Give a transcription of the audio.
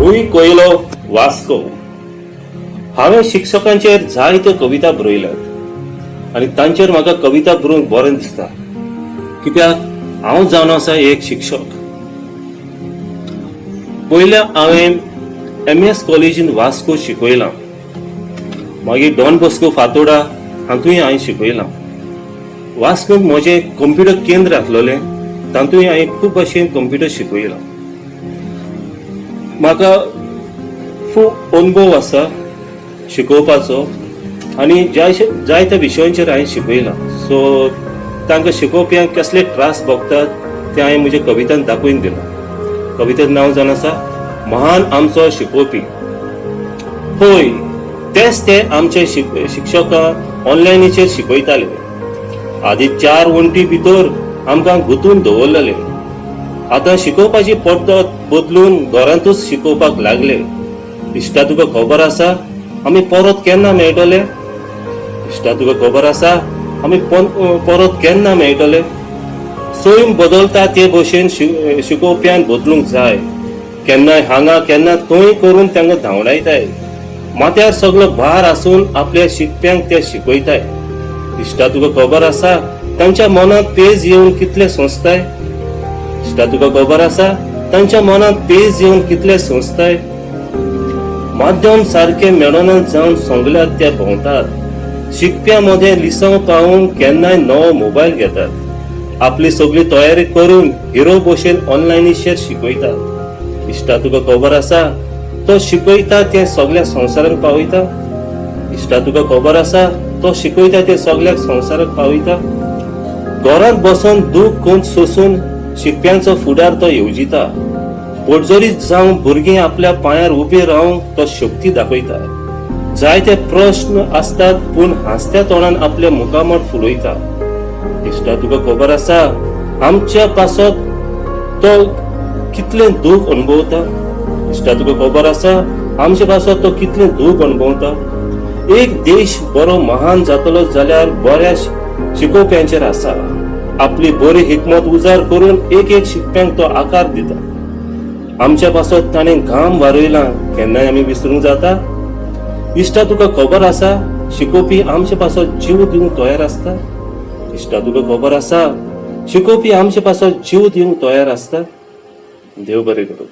रूय कोयलो, वास्को. हांवें शिक्षकांचेर जायत्यो कविता बरयल्यात आनी तांचेर म्हाका कविता बरोवंक बरें दिसता, कित्याक हांव जावन आसा एक शिक्षक. पयल्या हांवें एम एस कॉलेजीन वास्को शिकयलां, मागीर डॉन बॉस्को फातोडा हातूंय हांवें शिकयलां. वास्कोत म्हजें कंप्युटर केंद्र आसलेलें, तातूंय हांवें खूब भशेन कंप्युटर शिकयलां. म्हाका खूब अनुभव आसा शिकोवपाचो आनी जायत्या विशयांचेर हांवें शिकयलां. सो तांकां शिकोवप्यांक कसले त्रास भोगतात ते हांवें म्हज्या कवितान दाखोवन दिलां. कवितेचें नांव जावन आसा महान आमचो शिकोवपी. हय, तेच ते आमचे शिक्षकां ऑनलायनीचेर शिकयताले. आदी चार वण्टी भितर आमकां गुंतून दवरलेले, आतां शिकोवपाची पद्दत बदलून घरांतूच शिकोवपाक लागले. इश्टा, तुका खबर आसा आमी परत केन्ना मेळटले? इश्टा, तुका खबर आसा आमी परत केन्ना मेळटले? सैम बदलता ते भशेन शिकोवप्यान बदलूंक जाय. केन्नाय हांगा केन्ना थंय करून तांकां धांवडायताय. माथ्यार सगलो भार आसून आपल्या शिकप्यांक ते शिकयताय. इश्टा, तुका खबर आसा तांच्या मनांत पेज येवन कितले सोंसताय? इश्टा, तुका खबर आसा तांच्या मनांत पेज येवन कितले सोंसताय? माध्यम सारकें मेळना जावन सगल्याक ते भोंवतात. शिकप्यां मदें लिसांव पावोवंक केन्नाय नवो मोबायल घेतात. आपली सगळी तयारी करून हिरो भशेन ऑनलायनीचेर शिकयतात. इश्टा, तुका खबर आसा तो शिकयता तें सगळ्या संवसाराक पावयता? इश्टा, तुका खबर आसा तो शिकयता तें सगळ्याक संवसाराक पावयता? घरांत बसून दूख करून सोसून शिकप्यांचो फुडार तो येवजिता. पोटजरीत जावं भुरगीं आपल्या पांयार उबी रावंक तो शक्ती दाखयता. जायते प्रश्न आसतात, पूण हांसत्या तोंडान आपल्या मुखामळ फुलयता. इश्टा, तुका खबर आसा आमच्या पासत तो कितलें दूख अणभवता? इश्टा, तुका खबर आसा आमचे पासत तो कितलें दूख अणभवता? एक देश बरो महान जातलो जाल्यार बऱ्या शिकोवप्यांचेर आसा. आपली बरी हिकमत उजार करून एक एक शिकप्यांक तो आकार दिता. आमच्या पासत ताणें घाम वारयला, केन्नाय आमी विसरूंक जाता? इश्टा, तुका खबर आसा शिकोवपी आमचे पासत जीव दिवंक तयार आसता? इश्टा, तुका खबर आसा शिकोवपी आमचे पासत जीव दिवंक तयार आसता? देव बरें करूं.